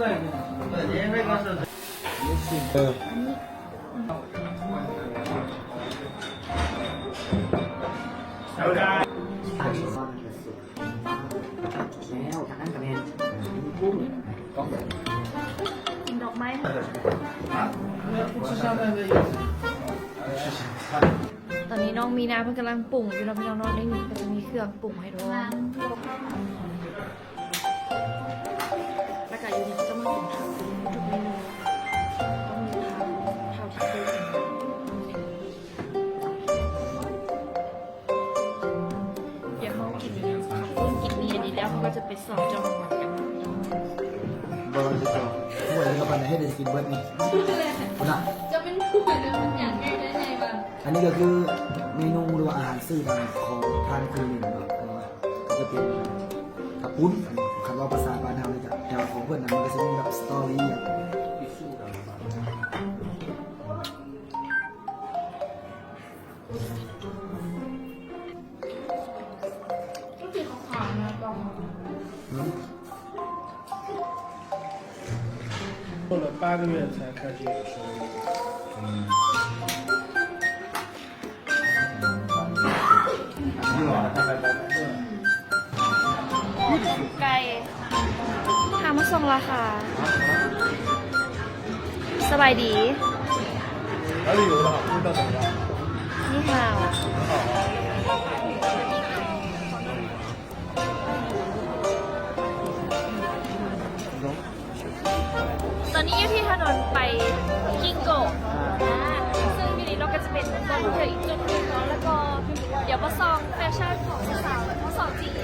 ແລ້ວທາງນັ້ນກະແມ່ນ ກິນດອກໄມ້. ຕອນນີ້ນ້ອງມີນາເພິ່ນກຳລັງປຸງຢູ່ເນາະພີ່ນ້ອງເນາະ, ໃນນີ້ກະຈະມີເຄື່ອງປຸງໃຫ້ດ້ວຍ. ແລ້ວກະຢູ່ນີ້ເຂົາຈະມາກິນເຂົ້າ ທຸກເມນູຕ້ອງມີເຂົ້າ ເຂົ້າທີ່ເຄີຍກິນ. ດຽວເຮົາກິນເຂົ້າປຸ້ນກິນນີ້ ອັນນີ້ແລ້ວ ເຮົາກະຈະໄປຊອກເຈົ້ານ້ຳມັນກັນ. ບໍ່ ຊິຕໍ່ ຖ້ວຍແລ້ວກະປານໃດ ໃຫ້ໄດ້ກິນເບິດນີ້ ພຸ້ນນະ. ຈະເປັນຖ້ວຍແລ້ວ ມັນຫຍັງໃຫຍ່ໄດ້ໃຫຍ່ວ່າ. ອັນນີ້ກະຄືເມນູ ຫຼືວ່າອາຫານຊື່ທາງຂອງທາງຄືນນີ້ເນາະ, ກະຈະເປັນເຂົ້າປຸ້ນ ຄັນເວົ້າພາສາບ້ານເຮົານີ້ກະ. ແຕ່ວ່າຂອງເພິ່ນນະ ມັນກະຊິມີແບບສະຕໍຣີ 过了八个月才开始有收入。ໄກ່ ພາມາສົ່ງລາຄາ. ສະບາຍດີ. 你好。 ຕອນນີ້ຢູ່ທີ່ຖະໜົນໄປກິງໂກ ຊຶ່ງຢູ່ນີ້ເນາະ ກະຈະເປັນບ່ອນທ່ອງທ່ຽວອີກຈຸດໜຶ່ງເນາະ. ແລ້ວກໍດຽວມາສ່ອງແຟຊັ່ນຂອງສາວໆ ທັງສອງຈີນ.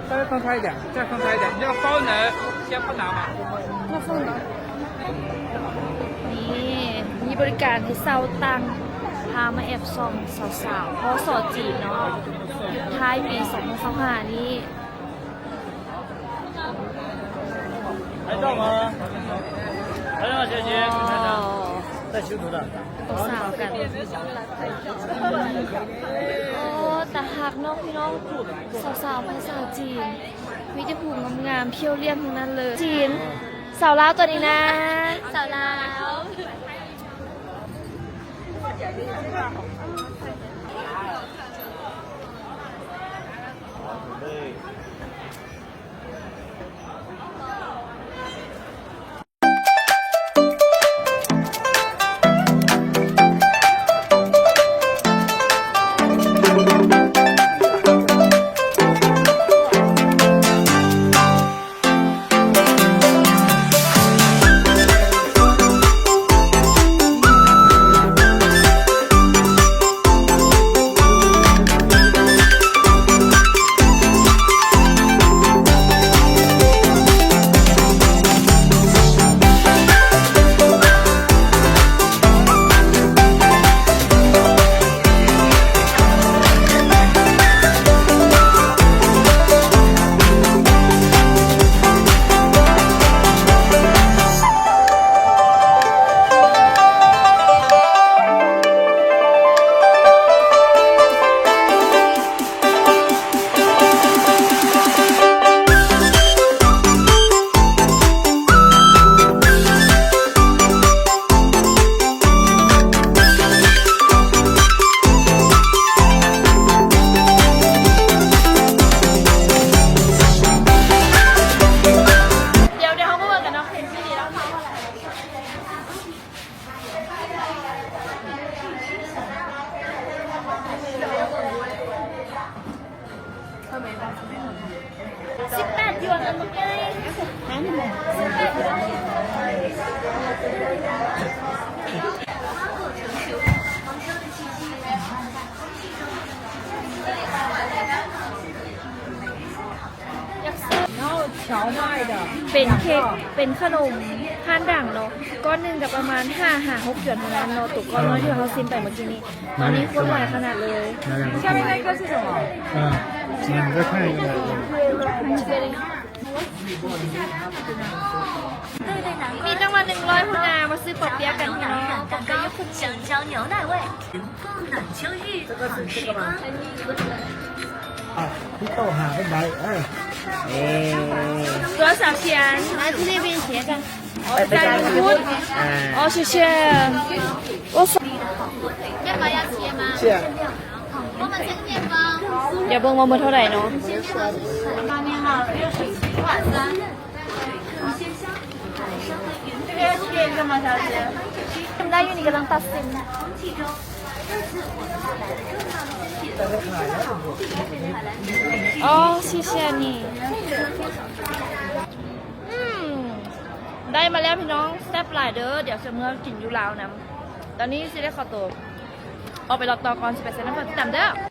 再放开一点，再放开一点，你要包呢，先不拿嘛。 ນີ້ ມີບໍລິການໃຫ້ເຊົ່າຕັ່ງ ພາມາແອບສ່ອງສາວໆ ພໍ້ສອຈີນເນາະ ທ້າຍປີສອງພັນຊາວຫ້ານີ້. ສາວໆກັນ ໂອ້ ຕາຮັກເນາະພີ່ນ້ອງ ສາວໆ ພໍ້ສາວຈີນ ມີແຕ່ຜູ້ງາມໆ ພຽວລ້ຽມທັງນັ້ນເລີຍ. ຈີນ ສາວລາວຕົວນີ້ນະ ສາວລາວ. ເປັນເຄັກ ເປັນຂະໜົມຮ້ານດັງເນາະ ກ້ອນໜຶ່ງກະປະມານຫ້າຫາຫົກຢວນເທົ່ານັ້ນເນາະ ໂຕກ້ອນນ້ອຍທີ່ເຮົາຊິມໄປເມື່ອກີ້ນີ້. ຕອນນີ້ຄົນຫຼາຍຂະໜາດເລີຍ. ມີຕັ້ງວ່າໜຶ່ງຮ້ອຍພຸ້ນນາ ມາຊື້ປໍເປຍກັນພີ່ນ້ອງ. ອ່ະ ພີ່ໂຕ້ຫາເປັນໃດ ເອີ.多少钱？啊，去那边结账。哦，三十。啊。哦，谢谢。我是。谢谢。我们这个面包。 เดี๋ยวเบิ่งว่าหมดเท่าไหร่เนาะ ได้อยู่นี่กำลังตัดสิน อ๋อ 谢谢你 อืม ได้มาแล้วพี่น้อง แซ่บหลายเด้อ เดี๋ยวจะเมือกินอยู่ลาวนำ ตอนนี้สิได้ขอตัวออกไปเลาะต่อก่อน สิไปไสนำ ฝากติดตามเด้อ